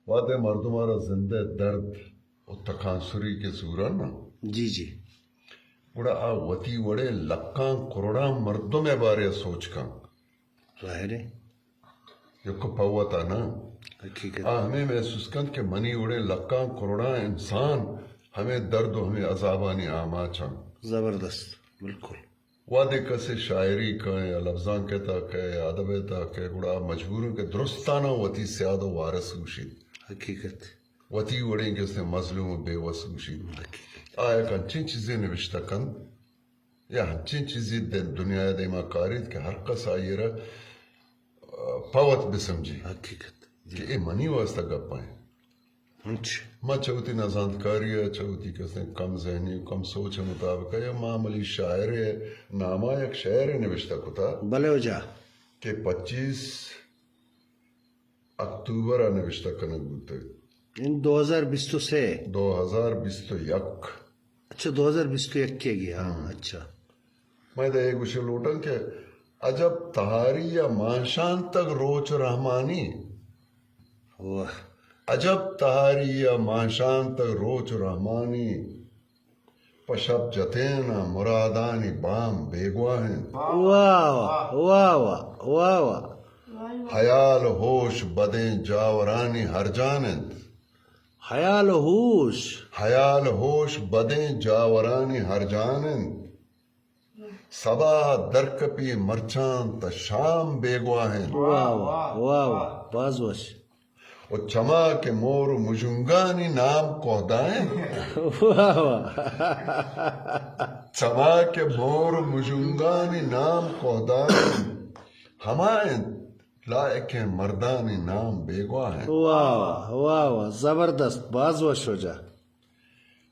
وہدے مردم ءَ را زند ءِ درد و تکانسری کہ زوران نا، جی، جی۔ گڑا آ وتی وڑیں لکاں کروڑاں مردم ءِ بارے ءَ سوچ کن۔ ظاہر ہے۔ یک پہ وت ءَ نہ۔ حقیقت۔ آ ہمے محسوس کنت کہ منی وڑیں لکاں کروڑاں انسان ہمے درد و ہمے عذابانی آماچ انت۔ زبردست، بالکل۔ وہدے کسے شاعری کن یا لبزانک ءِ تہا کئے یا ادب ءِ تہا کئے، گڑا آ مجبور انت کہ درستاناں وتی سیاد و وارث گوشیت۔ حقیقت۔ وتی وڑیں کسے مظلوم و بے وس گوشیت۔ حقیقت۔ آ یک انچیں چیزے نبشتہ کنت یا انچیں چیزے دے-، دنیا ءِ دیما کاریت کہ ہر کس آئی ءَ را، آ، پہ وت بہ سمجھی۔ حقیقت۔ جی۔ کہ اے منی واسطہ گپ انت۔ انچ۔ ما چہ وتی نزانتکاری ءَ، چہ وتی کسیں کم ذہنی و کم سوچ ءِ مطابق ءَ یا معمولی شاعرے ءِ نام ءَ یک شعرے نبشتہ کتا۔ بلے واجہ۔ کہ پچیس اکتوبر ءَ نبشتہ کنگ بوتگ۔ ان دو ہزار بیست و سے۔ دو ہزار بیست و یک۔ اچھا، دو ہزار بیست و یک ءَ گی، ہاں، ہم۔ اچھا۔ من ادا اے گوشگ لوٹاں کہ عجب تہاری ءَ مانشانتگ روچ رحمانی۔ واہ۔ عجب تہاری ءَ مانشانتگ روچ رحمانی۔ پہ شپ جتین ءَ مرادانی بام بیگواہ انت۔ واہ واہ، واہ واہ، واہ واہ۔ ہیال ہوش بدیں جاورانی ہرجان انت۔ ہیال ہوش۔ ہیال ہوش بدیں جاورانی ہرجان انت۔ سباہ درکپی مرچاں تہ شام بیگواہ انت۔ واہ واہ، واہ واہ، باز وش۔ و چما کہ مور و مژونگانی نام کوہدائیں۔ واہ واہ۔ چما کہ مور و مژونگانی نام کوہدائیں، ہما انت لائقیں مردانی نام بیگواہ انت۔ واہ واہ، واہ واہ، زبردست، باز وش واجہ۔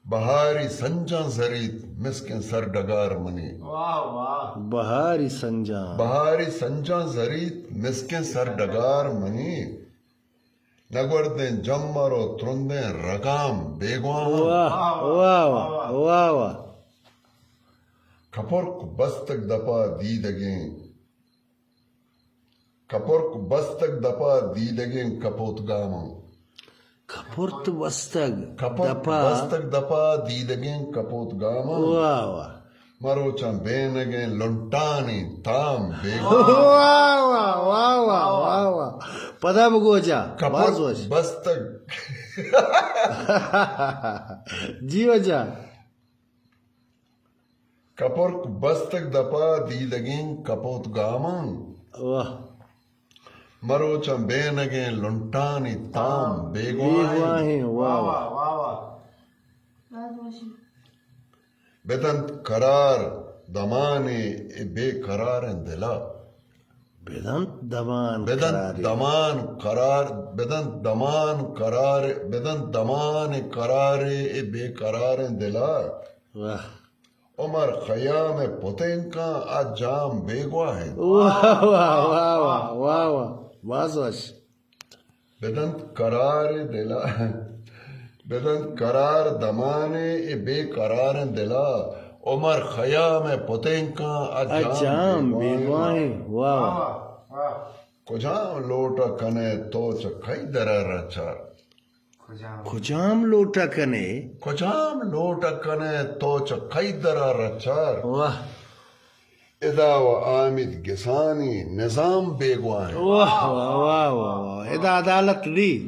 بہاری سنجاں زریت مسکیں سر ڈگار منی۔ واہ واہ۔ بہاری سنجاں۔ بہاری سنجاں زریت مسکیں سر ڈگار منی۔ نگوردیں جمر و ترندیں رگام بیگواہ انت۔ واہ، واہ واہ، واہ واہ۔ کپرک بستگ دپا دیدگیں، کپرک بستگ دپا دیدگیں کپوت گاماں۔ کپرت بستگ کپرت دپا۔ بستگ دپا دیدگیں کپوت گاماں۔ واہ واہ۔ مروچاں بینگیں لنٹانی تام بیگواہ۔ واہ واہ، واہ واہ، واہ واہ۔ پدا بگو جا، کپرت باز وش۔ بستگ۔ جی واجہ۔ کپرک بستگ دپا دیدگیں کپوت گاماں۔ واہ۔ مروچاں بینگیں لنٹانی تام بیگواہیں۔ بیگواہیں، واہ واہ۔ واہ واہ۔ بدنت قرار دمانے اے بے قراریں دلا۔ بدنت دمان بدنت قرارے۔ دمان قرار، بدنت دمان قرار، بدنت دمان قرارے اے بے قراریں دلا۔ واہ۔ عمر خیام پتینکاں آ جام بیگواہ انت۔ واہ واہ، واہ واہ، واہ واہ، باز وش۔ بدنت قرار دلا، بدنت قرار دمانے اے بے قراریں دلا۔ عمر خیام پتینکاں آ آ جام جام بیگواہ انت۔ بیگواہ انت۔ واہ واہ۔ واہ واہ۔ کجام لوٹ ء کن ئے تو چہ کئی در ء رچار؟ کجام؟ کجام لوٹ ء کن ئے؟ کجام لوٹ ء کن ئے تو چہ کئی در ء رچار؟ واہ۔ ادا و آمید گسانی نظام بیگواہ انت۔ واہ، واہ، واہ، واہ، واہ۔ ادا عدالت دی۔